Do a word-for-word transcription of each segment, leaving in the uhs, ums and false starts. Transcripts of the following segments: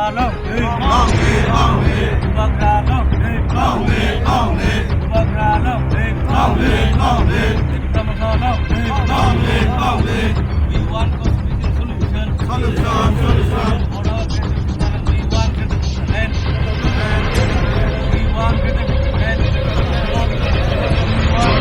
Long live! Long live! Long live! Bubagra long live! Long live! Long live! Bubagra long live! Long live! Long live! Long live! Tipra Motha long live! Long live! Long live! We want constitutional solution. Solution! Solution! For our greater Tipraland, we want greater Tipraland. We want greater Tipraland. We want greater Tipraland.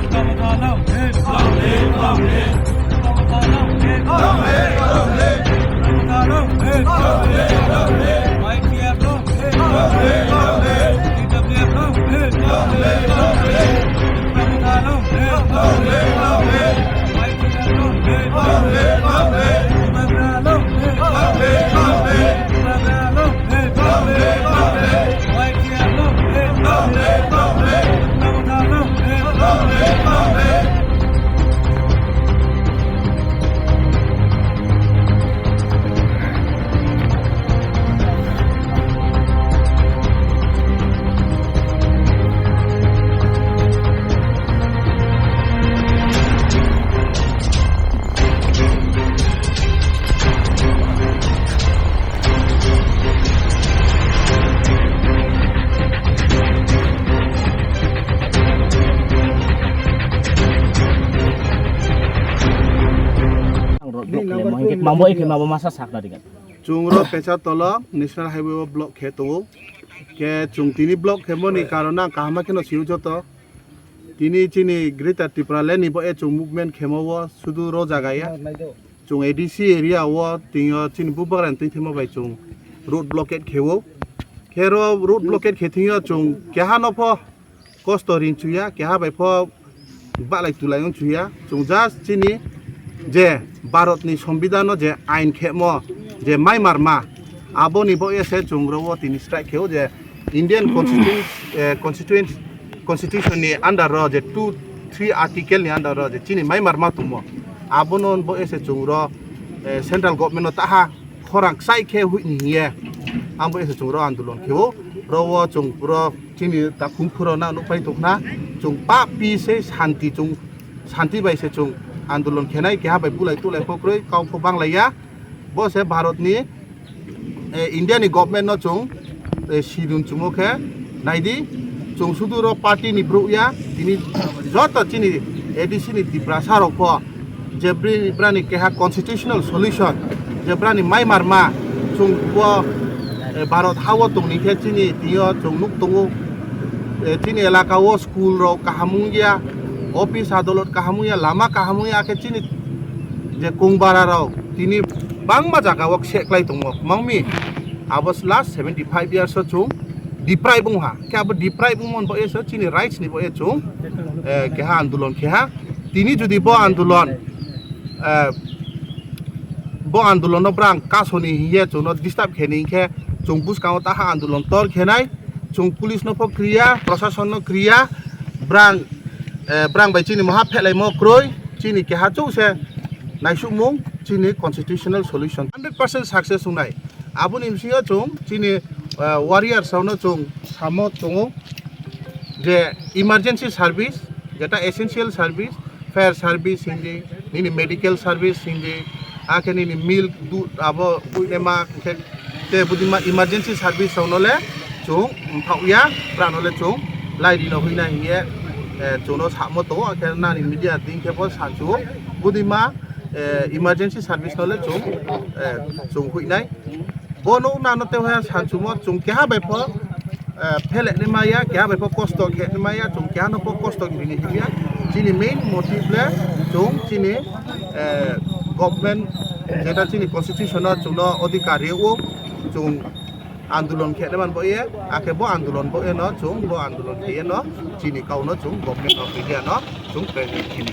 Tipra Motha long live! Long live! Long live! Tipra Motha long live! Long live! Long live! Tipra Motha long live! Long live! Long live! Y T F long live! Long live! Long live! T W F long live! Long live! Long live! Tipra Motha long live! Long live! Long live! Y T F long live! Long live! Long live! Bubagra long live! Long live! Long live! Bubagra long live! Long live! Long live! Y T F long live! Long live! Long live! Tipra Motha long live! Long live! Long live! Ang road block khe mo, hingke mambo, hingke mambo masa sakna ringan. Chwng ro Pechartolo National Highway o block khe tongo. Khe chwng tini block khe moni karon ang kaham ma kheno sio joto. Tini chini Greater Tipraland ni bo e chwng movement khemo o sudu ro jaga ya. Chwng A D C area o tini o chini bubagra ni twi thwima bai chwng road blockade khe o. Khe ro road blockade khe thwng yo chwng keha no pho kosto ring chuya, keha bai pho balai tulai wng chuya. Chwng just chini je Bharat ni Sombidhan no je ain khemo, je mai marma, aboni bo ese chwng ro o tini strike kheo je Indian Constitution, eh, Constitution, Constitution ni under ro je two, three article ni under ro je chini mai marma tongmo, abono bo ese chwng ro, eh, central government no taha khorang kchai khe huini hiye. Ang bo ese chwng ro andolon kheo, ro o chwng puro chini takhum phuro na nukpai tongna, chwng pa pi se shanti, chwng shanti bai se chwng andolon khenai, keha bai bulai tulai pho kwrwi, kau pho banglaiya. Bo se Bharat ni, eh, India ni government no chwng, eh, sidun chwngmo khe naidi, chwng sudu ro party ni brouh ya, tini joto chini A D C ni Tiprasa rok pho je bri-, brani keha constitutional solution, je brani mai marma, chwng bo, eh, Bharat ha o tongni khe chini tio chwng nuk tongo, eh, chini elaka o school rok kaham wngya, office adolot kaham wngya, lama kaham wngya, khe chini je Kongbara rok tini bangma jaga o seklai tongo, mangmi abo last seventy five years o chwng deprive wngha, khe abo deprive wngmani bo e chini rights ni bo e chwng, eh, keha andolon keha. Tini jodi bo andolon, eh, bo andolon no brang kasoni hiye chwngno disturb khe ni hinkhe chwng bwskango taha andolon tor khenai, chwng police no pho kriya, prosason no kriya, brang, eh, brang bai chini moha phelaimo kroi, chini keha chuk se naisukmung, chini constitutional solution hundred percent success wngnai. Aboni bisingo chwng chini, eh, warriors rokno chwng samo tongo je emergency service, jeta essential service, fire service hindi, nini medical service hindi, akhe nini milk, dudh, abo buinema, khe te budima emergency service rokno le chwng mthok ya, brano le chwng lai rino hwina hiye, eh, chwngno samo tongo, akhe nani media ding khe bo sansuo budima, eh, emergency service no le chwng, eh, chwng huinai. Bono nano te hoya sansumo chwng keha bai pho, eh, pheleni maya, keha bai pho kosto khe maya, chwng keha no pho kosto khe rini hiya. Chini main motive le chwng chini, eh, government jeta chini constitution no chwngno adhikar rwo, chwng andolon khe man bo ye, akhe bo andolon bo ye no chwng bo andolon khe ye no chini kau no chwng Government of India no chwng present khe ni.